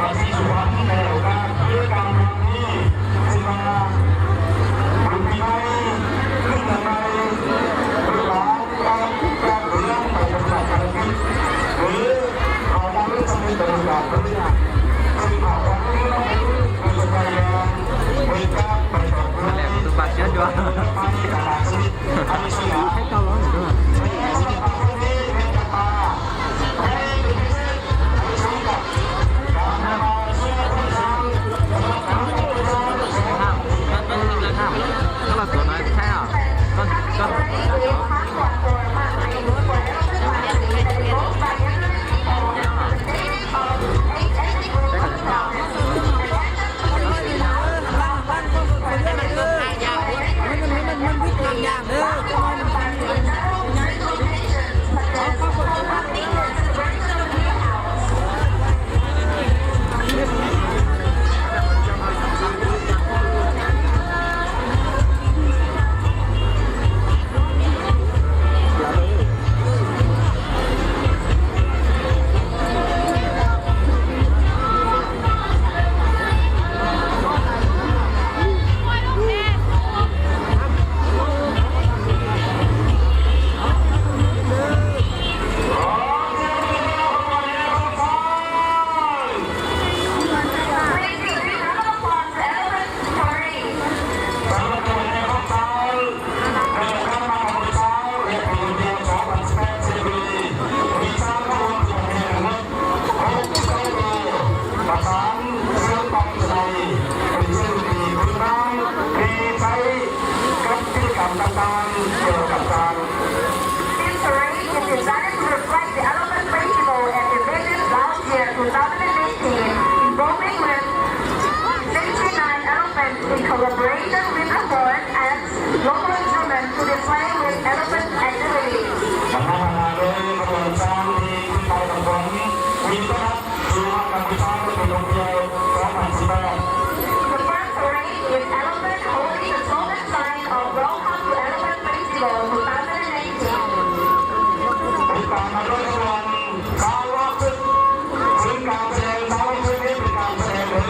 Xin chào các bạn, các bạn, các bạn, các bạn, các bạn, các bạn, các bạn, This parade is designed to reflect the Elephant Festival as it ended last year, two thousand eighteen, involving with sixty-nine elephants in collaboration with the forest and local instruments to display with elephant activities. The first parade is elephant holding the tallest sign of Welcome to Elephant Festival two thousand eighteen. ติดตามมาด้วยขบวนช้างรอบศึก ซึ่งการแสดงช้างรอบศึกนี้เป็นการแสดงถึง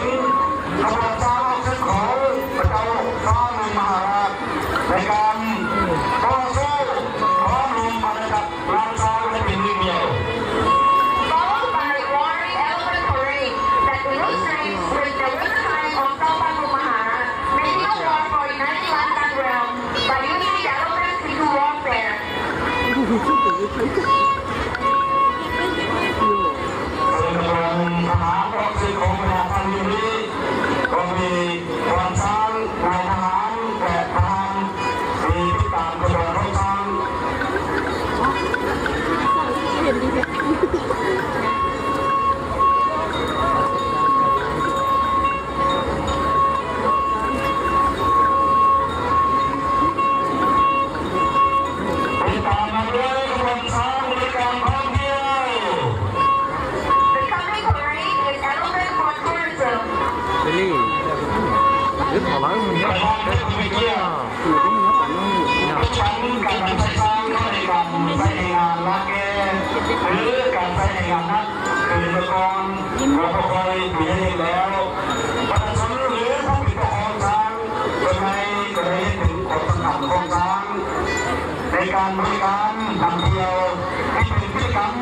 ขบวนช้างรอบศึกของพระเจ้าฟ้าลุงมหาราช ในการต่อสู้พร้อมรวมอาณาจักรล้านช้างให้เป็นหนึ่งเดียว Followed by a roaring elephant parade that illustrates with the real sign of Tsaopanung Maharaj making a war for uniting Lanshan realm by using the elephants into warfare. ซึ่งขบวนทหารรบศึกของพญาพันมิลลิก็มีกองช้างนายทหารและทหารที่ติดตามขบวนรบช้าง ติดตามมาด้วยขบวนช้างบริการท่องเที่ยว The coming parade is elephant for tourism. ไปท่องเที่ยวท่องเที่ยว Chắc chắn các bạn sẽ sang các địa bàn tại Nghệ An, Las Khê, หรือการใช้งานนักเกษตรกร เราก็เคยมีให้เห็นแล้ว ประชาชนหรือผู้เป็นเจ้าของช้าง คนไหนก็ได้เห็นถึงความสำคัญของช้าง ในการบริการนำเที่ยวที่เป็นกิจกรรม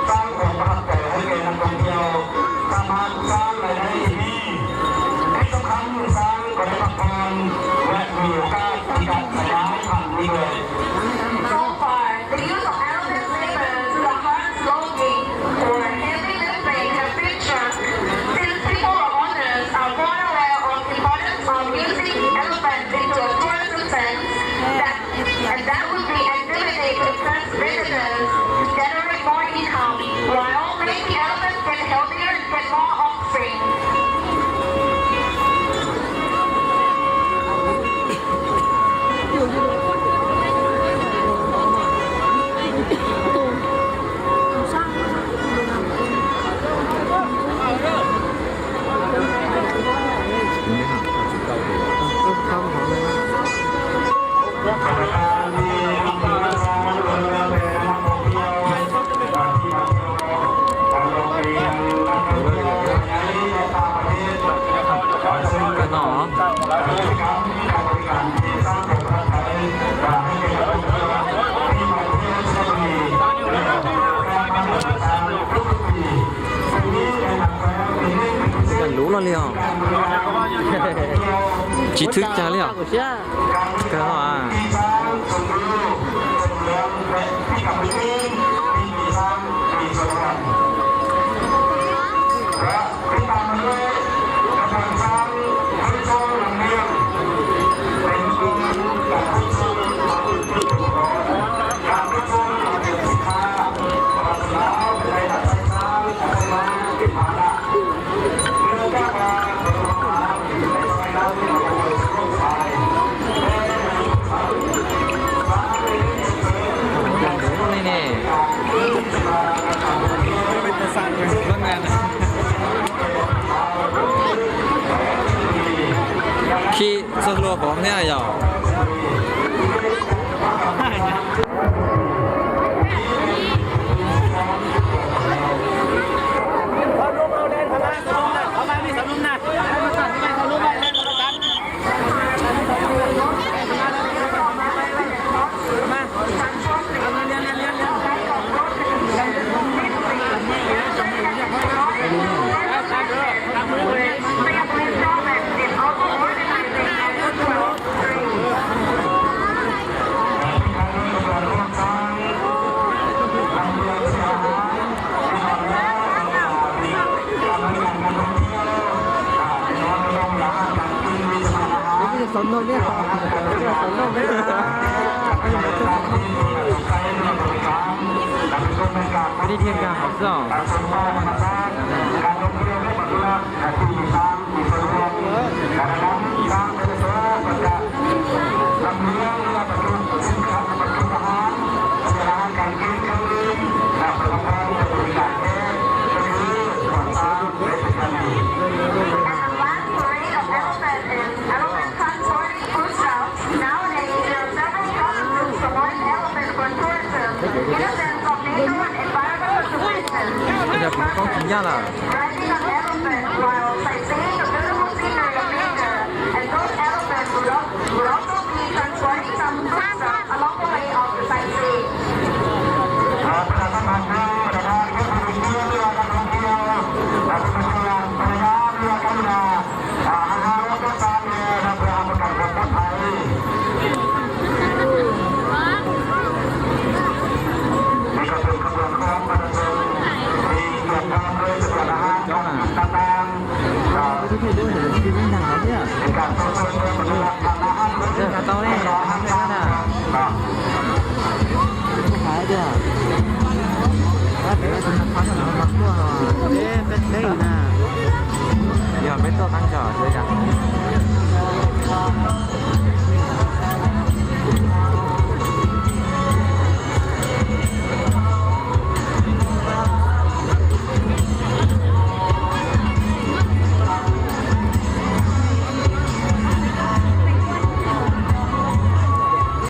สร้างความประทับใจให้แก่นักท่องเที่ยว สามารถสร้างรายได้ที่ดี ที่สำคัญช้างก็ได้พักผ่อนและมีโอกาสที่จะขยายพันธุ์อีกด้วย So far, the use of elephant labor to the hardest logging or heavy lifting have featured since people or owners are more aware of the importance of using elephants into a tourism sense that, and that would be activity to attract visitors, generate more income, while making elephants get healthier and get more offspring. Lub no li os. Tsis thwb cag li os. Kawg no a. Khi txog hlua pov thiab yom. Peb thiaj nkag hauv xwb os. Nowadays, there are several provinces promoting elephant for tourism, innocent from nature and environmental consequences. Riding on elephant while sightseeing a beautiful scenery of nature, and those elephants would al-, would also be transporting some foodstuffs along the way of the sightseeing. Coob na. Tau ne, tau ne, tau ne, tau ne. Kuv hais tias, peb tus naj qab no mas tuaj, peb peb na. Yog peb tuaj qab ncaug xwb yom.